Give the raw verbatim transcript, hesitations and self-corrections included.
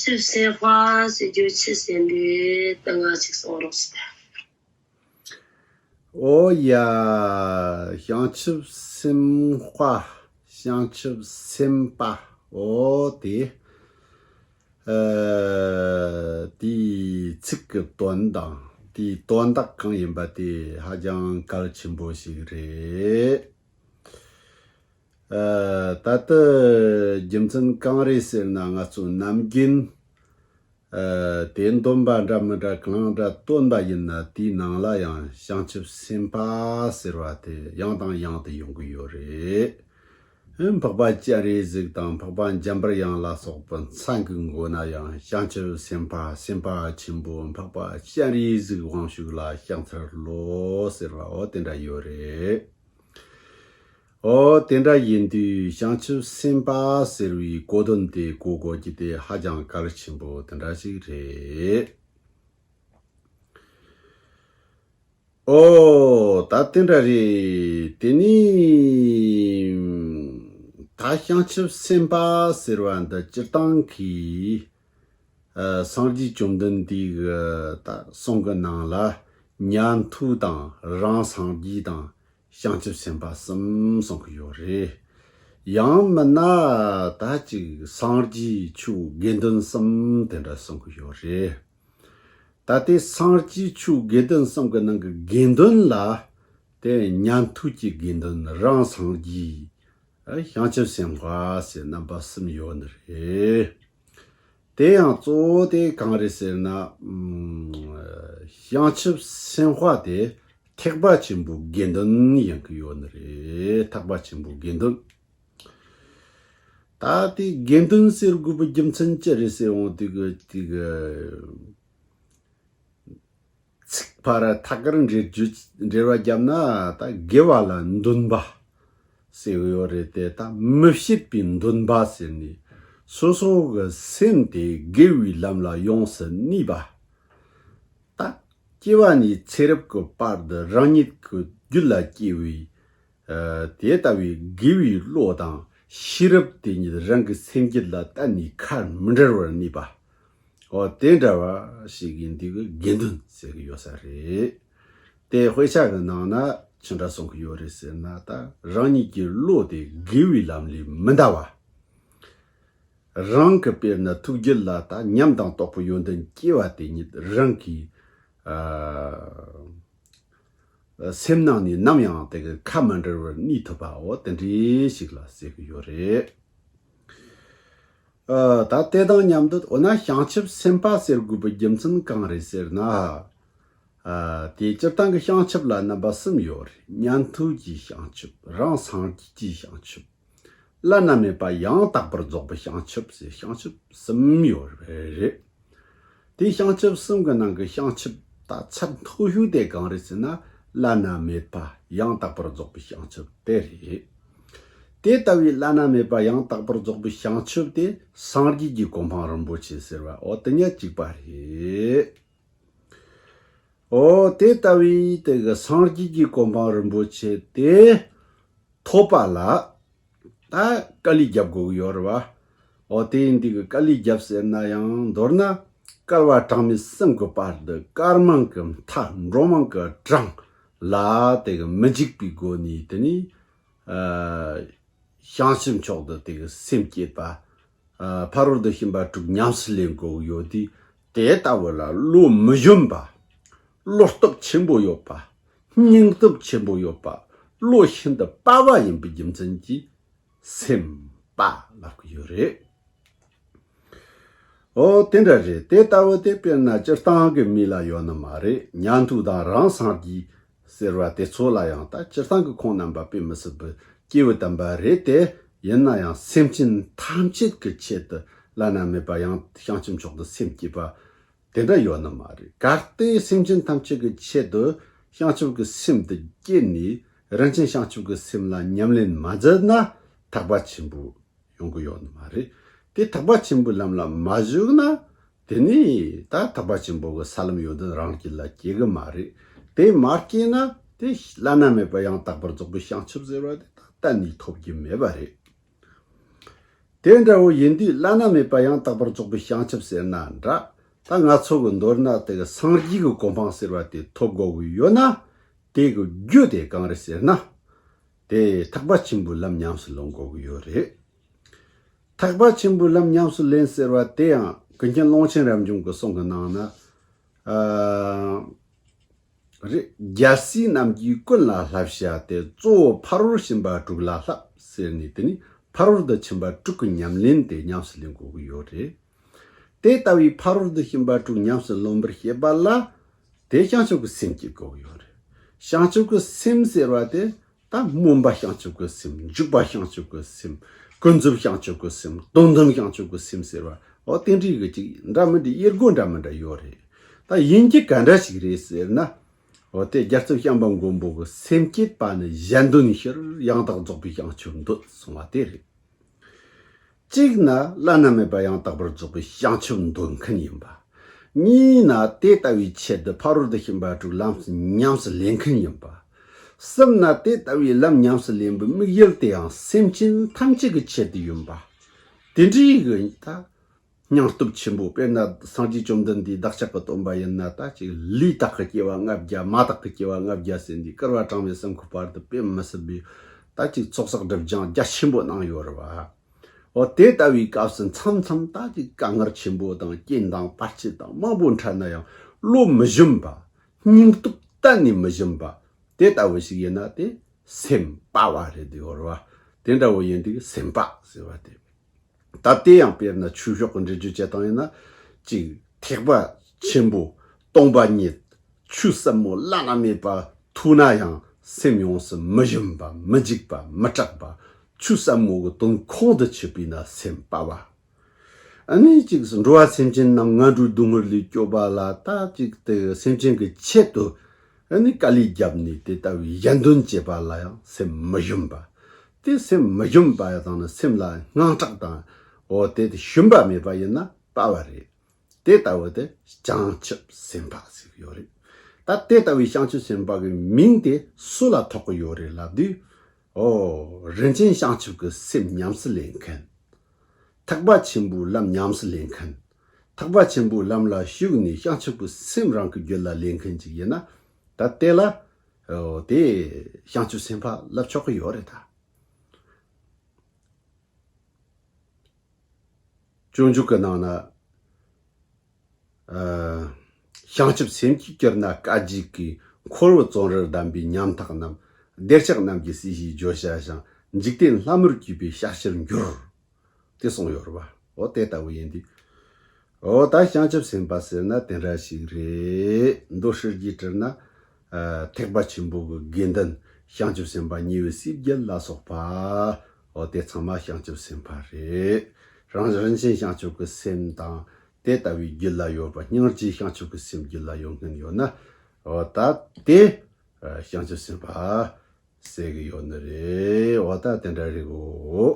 ཆུབ་སེམས་དཔའ་ཟེར་རྒྱུ་ཆི་ཟེར་འདི་ད་ང་ཅིག་གསུང་རོགས་ཟེར། ཨོ་ཡ། བྱང་ཆུབ་སེམས་དཔའ། བྱང་ཆུབ་སེམས་དཔའ། ཨོ་དེ། ཨ། དེའི་ཚིག་གི་དོན་དང་དེའི་དོན་དག་གང་ཡིན་པ་དེ་ཧ་ཅང་གལ་ཆེན་པོ་ཞིག་རེད། ཨ། ད་ལྟ་རྒྱུ་མཚན་གང་རེད་ཟེར་ན། ང་ཚོ་ནམ་རྒྱུན། ཨ། དེ་འདོན་པ་འདྲ་མི་འདྲ་གང་འདྲ་བཏོན་པ་ཡིན་ན། དེའི་ནང་ལ་ཡང་བྱང་ཆུབ་སེམས་དཔའ་ཟེར་བ་དེ་ཡང་དང་ཡང་དུ་ཡོང་གི་ཡོད་རེད། འཕགས་པ་སྤྱན་རས་གཟིགས་དང་འཕགས་པ་འཇམ་པར་དབྱངས་ལ་སོགས་པའི་མཚན་གྱི་མགོ་ན་ཡང་བྱང་ཆུབ་སེམས་དཔའ་སེམས་དཔའ་ཆེན་པོ་འཕགས་པ་སྤྱན་རས་གཟིགས་དབང་ཕྱུག་ལ་ཕྱག་འཚལ་ལོ་ཟེར་བ། འོ་དེ་འདྲ་ཡོད་རེད། ཨོ་དེ་འདྲ་ཡིན་དུས་བྱང་ཆུབ་སེམས་དཔའ་ཟེར་བའི་གོ་དོན་དེ་གོ་དགོས་རྒྱུ་དེ་ཧ་ཅང་གལ་ཆེན་པོ་དེ་འདྲ་ཞིག་རེད། ཨོ་ད་དེ་འདྲ་རེད། དེ་ནས་ད་བྱང་ཆུབ་སེམས་དཔའ་ཟེར་བ་འདི་སྤྱིར་བཏང་གི། ཨ། སངས་རྒྱས་བཅོམ་ལྡན་འདས་ཀྱི་ད་གསུང་གི་ནང་ལ་ཉན་ཐོས་དང་རང་སངས་རྒྱས་དང་བྱང་ཆུབ་སེམས་དཔའ་གསུམ་གསུང་གི་ཡོད་རེད། ཡང་མིན་ན་ད་ཅིག་སངས་རྒྱས་ཆོས་དགེ་འདུན་གསུམ་དེ་འདྲ་གསུང་གི་ཡོད་རེད། ད་དེ་སངས་རྒྱས་ཆོས་དགེ་འདུན་གསུམ་གི་ནང་གི་དགེ་འདུན་ལ་དེ་ཉན་ཐོས་ཀྱི་དགེ་འདུན། རང་སངས་རྒྱས། བྱང་ཆུབ་སེམས་དཔའ་ཟེར་རྣམ་པ་གསུམ་ཡོད་ནི་རེད། དེ་ཡང་གཙོ་བོ་དེ་གང་རེད་ཟེར་ན། ཨམ། བྱང་ཆུབ་སེམས་དཔའ་དེ་ཐེག་པ་ཆེན་པོའི་དགེ་འདུན་ཡིན་གྱི་ཡོད་ནི་རེད། ཐེག་པ་ཆེན་པོའི་དགེ་འདུན། ད་དེ་དགེ་འདུན་ཟེར་དགོས་པའི་རྒྱུ་མཚན་ཅི་རེད་ཟེར་འོང་དུས་ཀྱི་དེ་གི། ཚིག་ཕར་ཐད་ཀར་འགྲེལ་རྒྱུ། འགྲེལ་བ་བརྒྱབ་ན་ད་དགེ་བ་ལ་འདུན་པ་ཟེར་གྱི་ཡོད་རེད་དེ། ད་མི་བྱེད་པའི་འདུན་པ་ཟེར་ནས་སོ་སོ་གི་སེམས་དེ་དགེ་བའི་ལམ་ལ་ཡོངས་སུ་གནས་པ། ད་སྐྱེ་བ་ནས་ཚེ་རབས་ཀྱི་བར་དུ་རང་ཉིད་ཀྱི་རྒྱུད་ལ་སྐྱེ་བའི། ཨ། དེ་ལྟ་བུའི་དགེ་བའི་བློ་དང་ཤེས་རབ་དེ་ཉིད་རང་གི་སེམས་རྒྱུད་ལ་གཏན་ནས་ཁ་མི་འབྲལ་བར་གནས་པ། འོ་དེ་འདྲ་བ་ཞིག་ཡིན་དུས་ཀྱི་དགེ་འདུན་ཟེར་གྱི་ཡོད་ས་རེད། དེ་དཔེ་ཆ་གི་ནང་ན་ཅི་འདྲ་གསུང་གི་ཡོད་རེད་ཟེར་ན། ད་རང་ཉིད་ཀྱི་བློ་དེ་དགེ་བའི་ལམ་ལས་མི་འདའ་བ། རང་གི་དཔེར་ན་ཐུགས་རྒྱུད་ལ་ད་ཉམས་དང་རྟོགས་པའི་ཡོན་ཏན་སྐྱེ་བ་དེ་ཉིད་རང་གི། ཨ། སེམས་ནང་ནས་ནམ་ཡང་དེ་གི་ཁ་མ་འབྲལ་བར་གནས་ཐུབ་པ། འོ་དེ་འདྲའི་ཞིག་ལ་ཟེར་གི་ཡོད་རེད། ཨ། ད་དེ་དང་མཉམ་དུ་འོ་ན་བྱང་ཆུབ་སེམས་དཔའ་ཟེར་དགོས་པའི་རྒྱུ་མཚན་གང་རེད་ཟེར་ན། ཨ། དེ་སྤྱིར་བཏང་གི་བྱང་ཆུབ་ལ་རྣམ་པ་གསུམ་ཡོད་རེད། ཉན་ཐོས་ཀྱི་བྱང་ཆུབ། རང་སངས་རྒྱས་ཀྱི་བྱང་ཆུབ། བླ་ན་མེད་པ་ཡང་དག་པར་རྫོགས་པའི་བྱང་ཆུབ་ཟེར་བྱང་ཆུབ་གསུམ་ཡོད་རེད། དེ་བྱང་ཆུབ་གསུམ་གྱི་ནང་གི་བྱང་ཆུབ་ད་ཚད་མཐོ་ཤོས་དེ་གང་རེད་ཟེར་ན། བླ་ན་མེད་པ་ཡང་དག་པར་རྫོགས་པའི་བྱང་ཆུབ་དེ་རེད། དེ་ལྟ་བུའི་བླ་ན་མེད་པ་ཡང་དག་པར་རྫོགས་པའི་བྱང་ཆུབ་དེ་སངས་རྒྱས་ཀྱི་གོ་འཕང་རིན་པོ་ཆེ་ཟེར་བ། འོ་དེ་ཉིད་གཅིག་པ་རེད། འོ་དེ་ལྟ་བུའི་དེ་གི་སངས་རྒྱས་ཀྱི་གོ་འཕང་རིན་པོ་ཆེ་དེ་ཐོབ་པ་ལ། ད་དཀའ་ལས་རྒྱབ་དགོས་ཀྱི་ཡོད་རེད་བ། འོ་དེ་ཡིན་དུས་ཀྱི་དཀའ་ལས་རྒྱབ་ཟེར་ན་ཡང་མདོར་ན་བསྐལ་པ་གྲངས་མེད་གསུམ་གྱི་བར་དུ་དཀར་མང་གི་མཐའ་འགྲོ་མང་གི་གྲངས་ལ་དེ་གི་མི་འཇིགས་པའི་སྒོ་ནས་དེ་ནས། ཨ། བྱང་ཆུབ་མཆོག་ཏུ་དེ་གི་སེམས་བསྐྱེད་པ། ཨ། ཕ་རོལ་ཏུ་ཕྱིན་པ་དྲུག་ཉམས་སུ་ལེན་དགོས་ཀྱི་ཡོད་དུས། དེ་ལྟ་བུ་ལ་བློ་མི་ཞུམ་པ། བློ་སྟོབས་ཆེན་པོ་ཡོད་པ། སྙིང་སྟོབས་ཆེན་པོ་ཡོད་པ། བློ་ཤིན་ཏུ་དཔའ་བ་ཡིན་པའི་རྒྱུ་མཚན་གྱིས་སེམས་དཔའ་ལབ་ཀྱི་ཡོད་རེད། འོ་དེ་འདྲ་རེད། དེ་ལྟ་བུ་དེ་དཔེར་ན་སྤྱིར་བཏང་གི་མི་ལ་ཡོད་ནི་མ་རེད། ཉན་ཐོས་དང་རང་སངས་རྒྱས་ཟེར་བ་དེ་ཚོ་ལ་ཡང་ད་སྤྱིར་བཏང་གི་ཁོང་རྣམ་པ་དཔེ་མི་སྲིད་པའི་སྐྱེས་བུ་དམ་པ་རེད་དེ། ཡིན་ན་ཡང་སེམས་ཅན་ཐམས་ཅད་ཀྱི་ཆེད་དུ་བླ་ན་མེད་པ་ཡང་བྱང་ཆུབ་མཆོག་ཏུ་སེམས་བསྐྱེད་པ་དེ་འདྲ་ཡོད་ནི་མ་རེད། གལ་ཏེ་སེམས་ཅན་ཐམས་ཅད་ཀྱི་ཆེད་དུ་བྱང་ཆུབ་ཀྱི་སེམས་དེ་བསྐྱེད་ནས་རིན་ཆེན་བྱང་ཆུབ་ཀྱི་སེམས་ལ་ཉམས་ལེན་མ་མཛད་ན་ཐེག་པ་ཆེན་པོ་ཡོང་གི་ཡོད་ནི་མ་རེད། དེ་ཐེག་པ་ཆེན་པོའི་ལམ་ལ་མ་ཞུགས་ན། དེ་ནས་ད་ཐེག་པ་ཆེན་པོ་གི་ས་ལམ་ཡོན་ཏན་རང་རྒྱུད་ལ་སྐྱེ་གི་མ་རེད། དེ་མ་སྐྱེས་ན་དེ་བླ་ན་མེད་པ་ཡང་དག་པར་རྫོགས་པའི་བྱང་ཆུབ་ཟེར་བ་དེ་ད་གཏན་ནས་ཐོབ་རྒྱུ་མེད་པ་རེད། དེ་འདྲ་བོ་ཡིན་དུས་བླ་ན་མེད་པ་ཡང་དག་པར་རྫོགས་པའི་བྱང་ཆུབ་ཟེར་ན་འདྲ། ད་ང་ཚོ་གི་མདོར་ན་དེ་གི་སངས་རྒྱས་ཀྱི་གོ་འཕང་ཟེར་བ་དེ་ཐོབ་དགོས་ཀྱི་ཡོད་ན། དེ་གི་རྒྱུ་དེ་གང་རེད་ཟེར་ན། དེ་ཐེག་པ་ཆེན་པོའི་ལམ་ཉམས་སུ་ལེན་དགོས་ཀྱི་ཡོད་རེད། ཐེག་པ་ཆེན་པོའི་ལམ་ཉམས་སུ་ལེན་ཟེར་བ་དེ་ཡང་ཀུན་མཁྱེན་ཀློང་ཆེན་རབ་འབྱམས་ཀྱི་གསུང་གི་ནང་ན། ཨ། རེད། རྒྱལ་སྲས་རྣམས་ཀྱིས་ཀུན་ལ་བསླབ་བྱ་སྟེ། གཙོ་བོ་ཕ་རོལ་ཕྱིན་པ་དྲུག་ལ་བསླབ་ཟེར་ནས། དེ་ནི་ཕ་རོལ་ཏུ་ཕྱིན་པ་དྲུག་གི་ཉམས་ལེན་དེ་ཉམས་སུ་ལེན་དགོས་ཀྱི་ཡོད་རེད། དེ་ལྟ་བུའི་ཕ་རོལ་ཏུ་ཕྱིན་པ་དྲུག་ཉམས་སུ་ལེན་པར་བྱེད་པ་ལ། དེ་བྱང་ཆུབ་ཀྱི་སེམས་བསྐྱེད་དགོས་ཀྱི་ཡོད་རེད། བྱང་ཆུབ་ཀྱི་སེམས་ཟེར་བ་དེ། ད་སྨོན་པ་བྱང་ཆུབ་ཀྱི་སེམས། འཇུག་པ་བྱང་ཆུབ་ཀྱི་སེམས། ཀུན་རྫོབ་བྱང་ཆུབ་ཀྱི་སེམས། དོན་དམ་བྱང་ཆུབ་ཀྱི་སེམས་ཟེར་བ། འོ་དེ་འདྲའི་གི་ཅིག་འདྲ་མི་འདྲའི་དབྱེ་སྒོ་འདྲ་མི་འདྲ་ཡོད་རེད། ད་ཡིན་གྱི་ག་འདྲ་ཞིག་རེད་ཟེར་ན། འོ་དེ་རྒྱལ་ཚབ་བྱམས་པ་མགོན་པོ་གི་སེམས་བསྐྱེད་པ་ནི་གཞན་དོན་ཕྱིར། ཡང་དག་རྫོགས་པའི་བྱང་ཆུབ་འདོད་གསུངས་པ་དེ་རེད། གཅིག་ན་བླ་ན་མེད་པ་ཡང་དག་པར་རྫོགས་པའི་བྱང་ཆུབ་འདོད་མཁན་ཡིན་པ། གཉིས་ན་དེ་ལྟ་བུའི་ཆེད་དུ་ཕ་རོལ་ཏུ་ཕྱིན་པ་དྲུག་ལམ་ཉམས་སུ་ལེན་མཁན་ཡིན་པ། གསུམ་ན་དེ་ལྟ་བུའི་ལམ་ཉམས་སུ་ལེན་པའི་དམིགས་ཡུལ་དེའང་སེམས་ཅན་ཐམས་ཅད་ཀྱི་ཆེད་དུ་ཡིན་པ། དེ་འདྲའི་གི་ད་སྙིང་སྟོབས་ཆེན་པོ། དཔེར་ན་སངས་རྒྱས་བཅོམ་ལྡན་འདས་བདག་ཅག་གི་སྟོན་པ་ཡིན་ན། ད་ཅིག་ལུས་དག་གི་སྐྱེ་བ་ལྔ་བརྒྱ། མ་དག་གི་སྐྱེ་བ་ལྔ་བརྒྱ་ཟེར་འདི་བསྐལ་པ་གྲངས་མེད་གསུམ་གི་བར་དུ་དཔེ་མི་སྲིད་པའི་ད་ཅིག་ཚོགས་བསགས་སྒྲིབ་སྦྱང་རྒྱ་ཆེན་པོ་གནང་ཡོད་རེད་བ། འོ་དེ་ལྟ་བུའི་སྐབས་སུ་མཚམས་མཚམས་ད་ཅིག་དཀའ་ངལ་ཆེན་པོ་དང་རྐྱེན་དང་བར་ཆད་དང་མང་པོ་འཕྲད་ན་ཡང་བློ་མི་ཞུམ་པ། སྙིང་སྟོབས་གཏན་ནས་མི་ཞུམ་པ། དེ་ལྟ་བུ་ཞིག་ཡིན་ན་དེ་སེམས་དཔའ་བ་རེད་དེ་ཡོད་རེད་བ། དེ་འདྲ་བོ་ཡིན་དུས་སེམས་དཔའ་ཟེར་བ་དེ། ད་དེ་ཡང་དཔེར་ན་ཆོས་ཕྱོགས་ཀྱི་འགྲེལ་བརྗོད་བྱེད་སྟངས་ཡིན་ན། གཅིག་ཐེག་པ་ཆེན་པོ་སྟོང་པ་ཉིད། ཆོས་ཟབ་མོ་བླ་ན་མེད་པ་ཐོས་ན་ཡང་སེམས་ཡོངས་སུ་མི་ཞུམ་པ། མི་འཇིགས་པ། མི་སྐྲག་པ། ཆོས་ཟབ་མོ་གི་དོན་ཁོང་དུ་ཆུད་པས་ན་སེམས་དཔའ་བ། ཨ་ནི་གཅིག་འགྲོ་བ་སེམས་ཅན་རྣམས་ངན་འགྲོའི་སྡུག་བསྔལ་ལས་སྐྱོབ་པ་ལ། ད་གཅིག་དེ་སེམས་ཅན་གྱི་ཆེད་དུ་ཨ་ནི་དཀའ་ལས་བརྒྱབ་ནས་དེ་ལྟ་བུའི་གཞན་དོན་བྱེད་པ་ལ་ཡང་སེམས་མི་ཞུམ་པ། དེ་སེམས་མི་ཞུམ་པ་ཡང་དང་ནི་སེམས་ལ་དངངས་སྐྲག་དང་། འོ་དེ་དེ་ཞུམ་པ་མེད་པ་ཡིན་ན་དཔའ་བ་རེད། དེ་ལྟ་བུ་དེ་བྱང་ཆུབ་སེམས་དཔའ་ཟེར་གྱི་ཡོད་རེད། ད་དེ་ལྟ་བུའི་བྱང་ཆུབ་སེམས་དཔའ་གི་མིང་དེ་སུ་ལ་ཐོགས་ཀྱི་ཡོད་རེད་ལབ་དུས། འོ། རིན་ཆེན་བྱང་ཆུབ་ཀྱི་སེམས་ཉམས་སུ་ལེན་མཁན། ཐེག་པ་ཆེན་པོའི་ལམ་ཉམས་སུ་ལེན་མཁན། ཐེག་པ་ཆེན་པོའི་ལམ་ལ་ཞུགས་ནས་བྱང་ཆུབ་ཀྱི་སེམས་རང་གི་རྒྱུད་ལ་ལེན་མཁན་ཅིག་ཡིན་ན། ད་དེ་ལ། འོ་དེ་བྱང་ཆུབ་སེམས་དཔའ་ལབ་ཆོག་གི་ཡོད་རེད་ད། སྤྱོད་འཇུག་གི་ནང་ན། ཨ། བྱང་ཆུབ་སེམས་ཀྱིས་གྱུར་ན་དཀའ་བརྒྱུད་ཀྱི། འཁོར་བའི་བཙོན་རར་བསྡམས་པའི་ཉམ་ཐག་རྣམས། བདེ་ལྕག་རྣམས་ཀྱི་སྲིད་ཞིའི་བརྗོད་བྱ་ཞིང་། འཇིག་རྟེན་ལྷ་མོར་གྱུར་པའི་ཞལ་ཕྱིར་འགྱུར། དེ་གསུངས་ཡོད་རེད་བ། འོ་དེ་ལྟ་བུ་ཡིན་དུས། འོ་ད་བྱང་ཆུབ་སེམས་དཔའ་ཟེར་ན་དེ་འདྲ་ཞིག་རེད། མདོ་ཧྲིལ་གྱིས་དྲིལ་ན། ཨ། ཐེག་པ་ཆེན་པོ་གི་དགེ་འདུན་བྱང་ཆུབ་སེམས་དཔའ་ཉེ་བའི་སྲས་བརྒྱད་ལ་སོགས་པ། འོ་དེ་ཚང་མ་བྱང་ཆུབ་སེམས་དཔའ་རེད། རང་རིན་ཆེན་བྱང་ཆུབ་ཀྱི་སེམས་དང་། དེ་ལྟ་བུའི་རྒྱུད་ལ་ཡོད་པ་སྙིང་རྗེ་བྱང་ཆུབ་ཀྱི་སེམས་རྒྱུད་ལ་ཡོད་མཁན་ཡོད་ན། འོ་ད་དེ་བྱང་ཆུབ་སེམས་དཔའ་ཟེར་གི་ཡོད་ནི་རེད། འོ་ད་དེ་འདྲ་རེད་གོ།